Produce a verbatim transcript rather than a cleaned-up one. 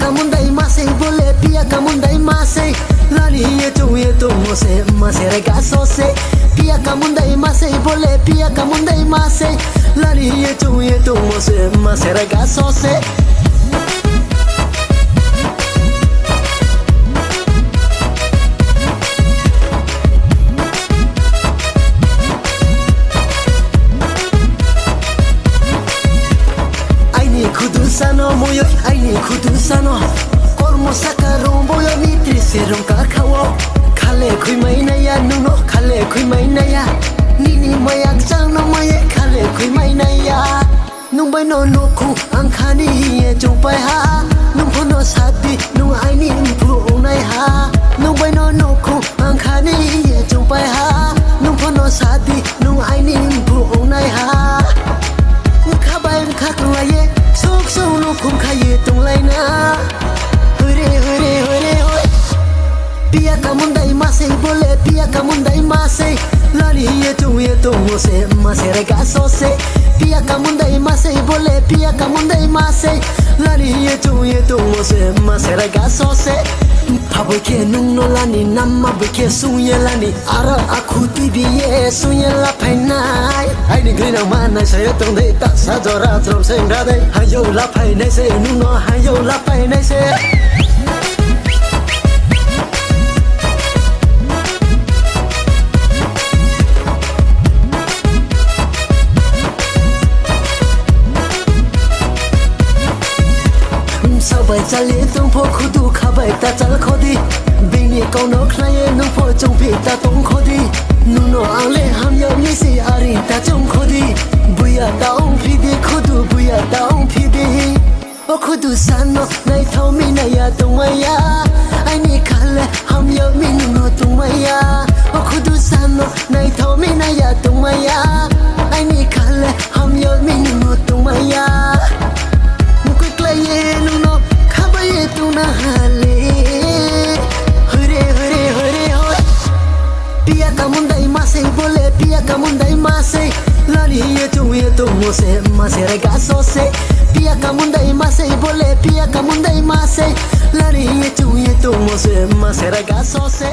Kamundai masai bole piya kamundai masai. Lani hiye chungye tungmo se mase rega sose. Piya kamundai masai bole piya kamundai masai. Lani hiye chungye tungmo se mase rega sose. Aini khudu sano moyo, aini khudu sano. Kormo saka romboyo ni trise rongka khawo. Khale khui mai naya nuno, khale khui mai naya. Nini mayak changno maye, khale khui mai naya. Nung bai no nukhu ang khani hiye chungpai ha. Nung phono sadi nung aini mphu ongnai ha. Nung bai no nukhu ang khani hiye chungpai ha. Nung phono sadi nung aini mphu ongnai ha. Wngkha bai wngkha kwlaiye, sok sok no khum khaye tonglaina. Hore, hore, hore, hoi. Piya kamundai masai bole, piya kamundai masai. Lani hiye chungye tungmo se, mase rega sose. Piya kamundai masai bole, piya kamundai masai. Lani hiye chungye tungmo se, mase rega sose. Phaboi khe nungno lani, namma bai khe sungye lani. Aro akhu twi biye sungye laphainai. Aini grinang ma nai sayo tongdei ta sa jora trom seng radei. Hayo laphainai se nungno hayo laphainai se. Sabai chali tongpho khudu khabai ta chal khodi. Bini kauno khlaiye nungpho chongphi ta tong khodi. Nuno angle hamya misi ari ta chong khodi. Buya ta ong phidi khudu buya ta ong phidi. O khudu sano naithok minaya tongmaya. Aini khale hamya minuno tongmaya. O khudu sano naithok minaya tongmaya. Aini khale hamya minuno tongmaya. Mukui klaiye nuno khabaye tongna hale. Hore, hore, hore, hore. Piya kamundai masai bole, piya kamundai masai. Lani hiye chungye tungmo se, mase rega sose. Piya kamundai masai bole, piya kamundai masai. Lani hiye chungye tungmo se, mase rega sose.